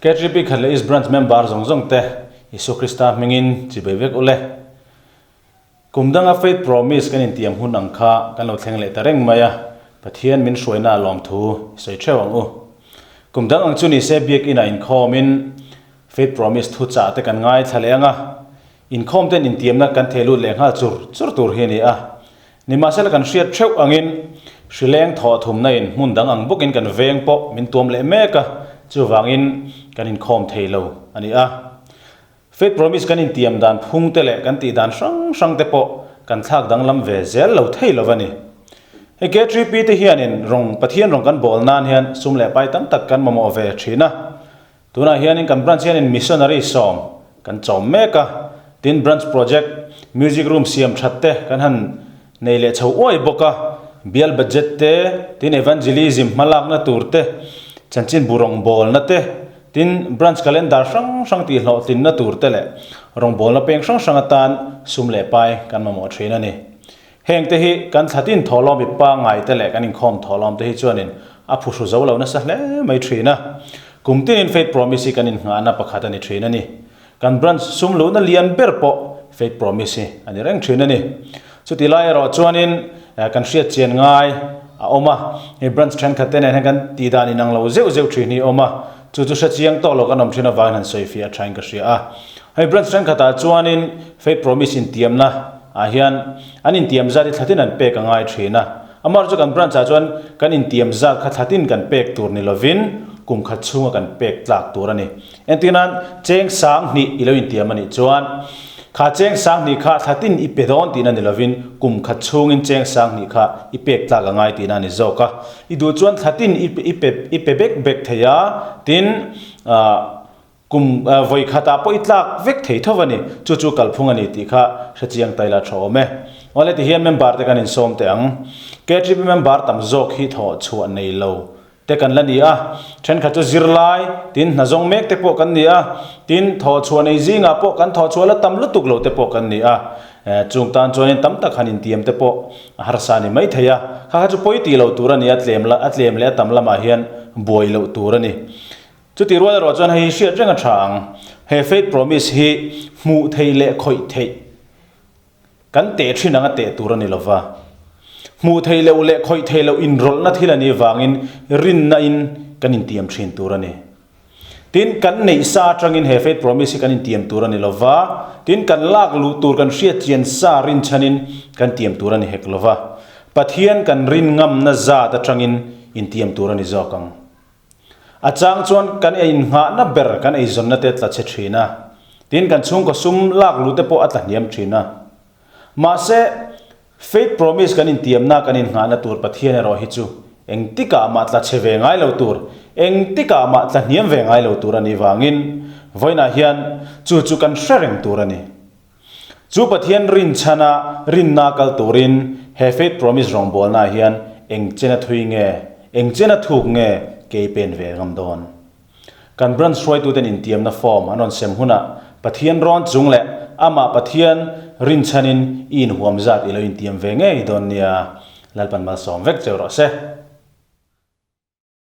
KTP khat leh East Branch member zawng zawng te Isua Krista hmingin chibei vek ule. Kum danga Faith Promise kan intiam hun ang kha kan lo thleng leh ta reng mai a, Pathian min hruaina a lawmthu i sawi theuh ang u. Kum dang ang chu ni se Biakin ah inkhawmin Faith Promise thu chah te kan ngaithla leh ang a, inkhawm ten intiamna kan theh lut leh nghal chur chur tur hi a ni a. Nimahsela kan hriat theuh angin hrileng thawh thumna in hmun dang ang bawkin kan veng pawh min tuam leh mek a, chuvangin kan inkhawm thei lo a ni a. Faith Promise kan intiam dan phung te leh kan tih dan hrang hrang te pawh kan thlak danglam ve zel lo thei lo a ni. Hei KTP te hianin rawng Pathian rawng kan bawl nan hian sum leh pai tam tak kan mamawh ve thin a. Tunah hianin kan branch hianin missionary sawm kan chawm mek a, tin branch project, music room siam that te kan han nei leh chho uai bawk a, bial budget te, tin evangelism hmalakna tur te, chanchinbu rawngbawlna te, tin branch calendar hrang hrang tihhlawhtlinna tur te leh rawngbawlna peng hrang hrang atan sum leh pai kan mamawh thin a ni. Heng te hi kan thlatin thawhlawm i pangngai te leh kan inkhawm thawhlawm te hi chuanin a phuhru zo lo nasa hle mai thin a. Kum tinin Faith Promise hi kan innghahna pakhat a ni thin a ni. Kan branch sum luhna lian ber pawh Faith Promise hi a ni reng thin a ni. Chuti lai erawh chuanin kan hriat chian ngai a awm a, hei branch thenkhat te nen hian kan tihdan inang lo zeuh zeuh thin hi a awm a, chu chu hre chiang tawh lo kan awm thin avangin han sawi fiah a thain ka hria a. Hei branch thenkhatah chuanin Faith Promise intiamna ah hian an intiam zat hi thlatin an pek a ngai thin a, amah chu kan branch ah chuan kan intiam zat kha thlatin kan pek tur ni lovin kum khat chhunga kan pek tlak tur a ni. Entir nan cheng sang hnih i lo intiam a nih chuan kha cheng sang hnih kha thlatin i pe dawn tihna ni lovin kum khat chhungin cheng sang hnih kha i pek tlak a ngai tihna a ni zawk a. I duh chuan thlatin i i pe i pe bek bek thei a, tin ah Kum vawi khatah pawh i tlak vek thei tho a ni, chu chu kalphung a ni tih kha hre chiang ta ila tha awm e. Awle ti hian member te kan insawm teh ang. KTP member tam zawk hi thawh chhuah nei lo te kan la ni a, thenkhat chu zirlai tin hna zawng mek te pawh kan ni a, tin thawh chhuah nei zingah pawh kan thawh chhuah la tam lutuk lo te pawh kan ni a, chung tan chuanin tam tak han intiam te pawh a harsa a ni mai thei a, kha kha chu pawi tih loh tur a ni a, tlem a tlem leh a tam lamah hian buai loh tur a ni. Chuti rual erawh chuan hei hi hriat reng a tha ang. He faith promise hi hmuh theih leh khawih theih kan teh thin anga teh tur a ni lova. Hmuh theih loh leh khawih theih loh inrawlhna thil a nih vangin rinna in kan intiam thin tur a ni. Tin, kan neih sa atangin he faith promise hi kan intiam tur a ni lova, tin kan lak luh tur kan hriat chian sa rinchhanin kan tiam tur a ni hek lova. Pathian kan rin ngamna zat atangin intiam tur a ni zawk ang. A chang chuan kan ei innghahna ber kan eizawnna te tla chhe thin a, tin kan chhungkaw sum lak luh te pawh a tla hniam thin a. Mahse, Faith Promise kan intiamna kan innghahna tur Pathian erawh hi chu engtikah mah tla chhe ve ngai lo tur, engtikah mah tla hniam ve ngai lo tur a nih vangin vawiinah hian chu chu kan hre reng tur a ni. Chu Pathian rinchhana rinna kal turin he Faith Promise rawngbawlnaah hian eng chena thui nge, eng chena thuk nge kei pen ve ngam dawn? Kan branch hruaituten intiamna form an rawn sem hunah Pathian rawn chung leh amah Pathian rinchhanin i inhuam zat i lo intiam ve ngei dawn nia. Lalpan malsawm vek cheu rawh se.